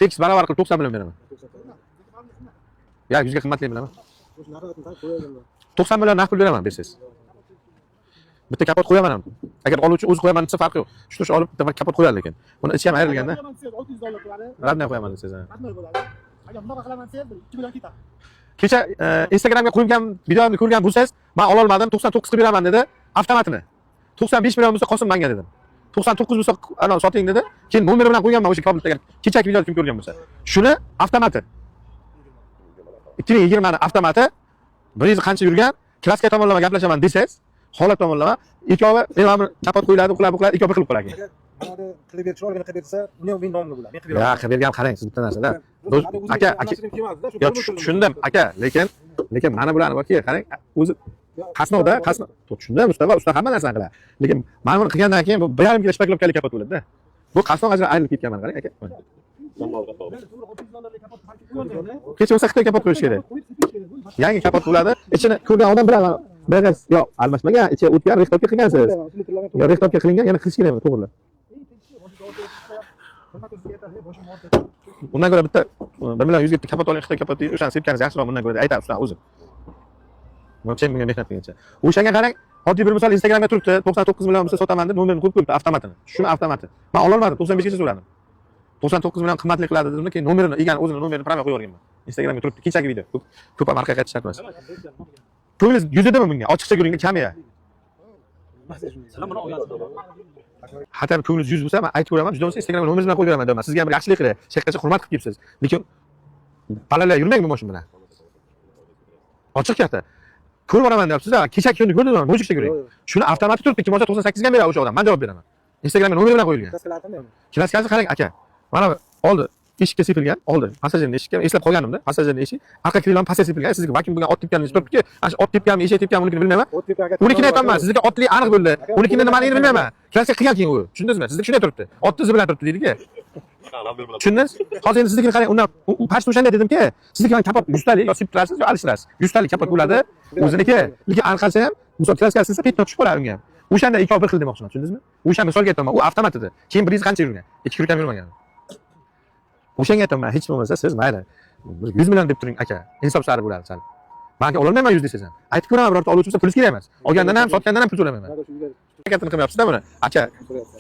Tekis barobar qilib 90 million beraman. Ya 100 ga qimmatli bilaman. 90 million naqd pul beraman bersangiz. Bitta kapot qo'yaman ham. Agar oluvchi o'zi qo'yaman desa, farqi yo'q. Shu olib bitta kapot qo'yadi lekin. Buni ichi ham ayrilganda. Qilaman desangiz, 600 dollar qiladi. Родной qo'yaman desangiz, ha. Родной bo'ladi. Agar bunaqa qilaman desangiz, 2 million ketadi. Kecha Instagramga qo'ygan videomni ko'rgan bo'lsangiz, men ololmadim, 99 qilib beraman dedi, avtomatini. 95 million bo'lsa qolsin menga dedim. 99 bo'lsa ana soting dedi. Keyin nomeri bilan qo'yganman o'sha Cobaltdagi. Kechagi videoni kim ko'rgan bo'lsa. Shuni avtomati. 2020 ni avtomati, 100 qancha yurgan, краска tomonlama gaplashaman desangiz, holat tomonlama ikkovi men mana buni kapot qo'yiladi, uqlab uqlab ikkovi bir qilib qo'yadi. Agar mana qilib berib, chiroyli qilib bersa, uni ham men nomli bo'ladi. Men qilib Ya beraman. Qilib bergan, qarang, siz bitta narsada. Do'st, Aka, aka, yo tushundim aka, lekin mana bularni borki, qarang, o'zi qasnovda, qasnov, tushundim, usta usta hamma narsani qiladi. Lekin mana buni qilgandan keyin bu 1,5 kilo шпаклёвка li kapot bo'ladi-da. Bu qasnov ajra ayrilib ketgan, mana qarang, aka. Mana. 600 dollarlik kapot qo'yildi. Hech bo'lmasa Xitoy kapot qo'yish kerak. Qo'yib sepish kerak. Bu Yangi kapot bo'ladi. Ichini ko'rgan odam biladi. Buyoqqa yo almashmagan, ichi o'tgan, рихтовка qilgansiz. Yo рихтовка qilingan, yana qilish kerak buni to'g'rilab. Boshim og'riyapti. Undan ko'ra bitta 1 million 100 ga bitta kapot oling, Xitoy kapot, o'shani sepganingiz yaxshiroq bundan ko'ra, aytadi usta o'zi. Buncha bunga mehnat qilgancha. O'shanga qarang, oddiy bir misol, Instagramga turibdi, 99 million bo'lsa sotaman deb nomerini qo'yib qo'yibdi avtomatini. Shuni avtomati. Men ololmadim, 95 gacha so'radim. 99 million qimmatli qiladi dedim, keyin nomerini, egani o'zini nomerini прямо qo'yib yuborganman. Instagramga turibdi, kechagi video. Ko'p ko'p ham orqaga qaytish shart emas. Ko'nglingiz yuzidimi bunga? Ochiqcha ko'ringda kamiya. Sizlar buni olgansizlar. Hatto ko'nglingiz 100 bo'lsa, men aytib ko'raman, juda bo'lsa Instagramga nomeringiz bilan qo'yib beraman deyman. Sizga ham bir yaxshilik qilay. Chekkacha hurmat qilib kelibsiz. Lekin balalar yurmang bu mashina bilan. Ochiq katta. Ko'rib boraman deyapsiz, kecha kunni ko'rdingizmi? Mujikcha ko'ring. Shuni avtomati turibdi, kim bo'lsa 98 ga ham beradi o'sha odam. Men javob beraman. Instagramga nomeri bilan qo'yilgan. Kraskalar qanday? Краска si qarang, aka. Mana bu oldi eshikka sepilgan, oldi. Passajirni eshikka eslab qolganimda, passajirni eshik, orqa крыло pastga sepilgan. Sizniki vakuum bo'lgan, ot tepganingiz turibdiki, ana shu ot tepganmi, eshak tepganmi, unikini bilmayman. O't tepa aka. Unikini aytaman, sizniki otli aniq bo'ldi. Unikini nimaligini bilmayman. Краска qilgan keyin u. Tushundingizmi? Sizniki shunday turibdi. Ot izi bilan turibdi deydi-ku. Tushundingiz? Hozir endi siznikini qarang, undan u pashta o'shanda dedimki, sizniki mana kapot 100 talik yo sepib turasiz, yo alishtirasiz. 100 talik kapot bo'ladi o'ziniki. Lekin orqasi ham, misol, краска silsa пятно tushib qoladi unga ham. O'shanda ikkovi bir xil demoqchiman, tushundingizmi? O'sha misolga aytaman, u avtomat edi. Keyin 100 qancha yurgan? Ikki yurgan, yurmagan. O'shanga aytaman, hech bo'lmasa siz mayli, bir 100 million deb turing, aka. Insof sari bo'ladi sal. Man ololmayman 100 desangiz ham. Aytib ko'raman, birorta oluvchi bo'lsa, pulingiz kerak emas. Olgandan ham, sotgandan ham pul so'ramayman. Harakatini qilmayapsiz-da buni. Aka,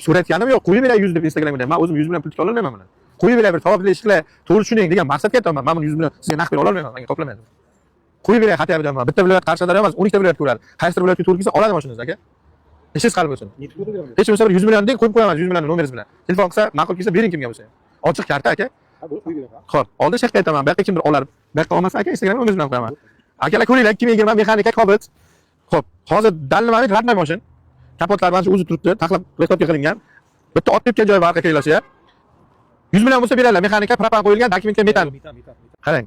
so'rayotganim yo'q. Qo'yib beray 100 deb Instagramga. Men o'zim 100 million pul tikka ololmayman buni. Qo'yib beray, bir savobli ish qilay, to'g'ri tushuning degan maqsadga aytaman. Men buni 100 million sizga naqd bera ololmayman, menga qoplamaydi. Qo'yib beray хотя бы deyapman. Bitta viloyat, Qashqadaryo emas, 12 ta viloyat ko'radi. Qaysi bir viloyatga to'g'ri kelsa oladi mashinangizni, aka. Ishingiz qalb bo'lsin. Hech bo'lmasa bir 100 million deng, qo'yib qo'yaman 100 million nomeringiz bilan. Telefon qilsa, ma'qul kelsa bering kimga bo'lsa ham. Ochiq karta, aka. Xo'p, oldin shayxga aytaman, bu yoqqa kimdir olar. Bu yoqqa olmasa, aka, Instagramga nomeringiz bilan qo'yaman. Akalar, ko'ringlar, 2020 mexanika Cobalt. Xo'p, hozir данный момент родной mashin. Kapotlar mana shu o'zi turibdi, taxlab рихтовка qilingan. Bitta ot tepgan joyi bor orqa крыло siga. 100 million bo'lsa beradilar. Mexanika, propan qo'yilgan, dokumentga metan. Qarang.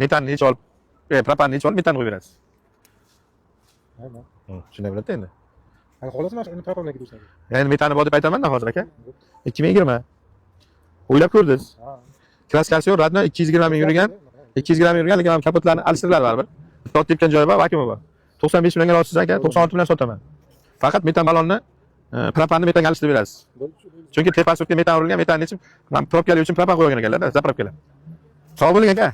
Metanni necha olib, propanni necha olib, metan qo'yib berasiz. Shunday bo'ladi endi. Xolos, mana shuni propan bilan ketaveradi. Endi metanni bor deb aytaman-da hozir, aka. 2020. O'ylab ko'rdingiz. Краска si yo'q, родной, 220 ming yurgan. 220 ming yurgan, lekin mana kapotlarni alishtiriladi baribir. Bitta ot tepgan joyi bor, vakumi bor. 95 millionga rozisiz, aka, 96 million sotaman. Faqat metan balonni, propanni metanga alishtirib berasiz. Chunki tepasi metan urilgan, metanni ichib, mana пробка lar uchun propan qo'ygan ekanlar, заправка lar. Sog' bo'ling, aka.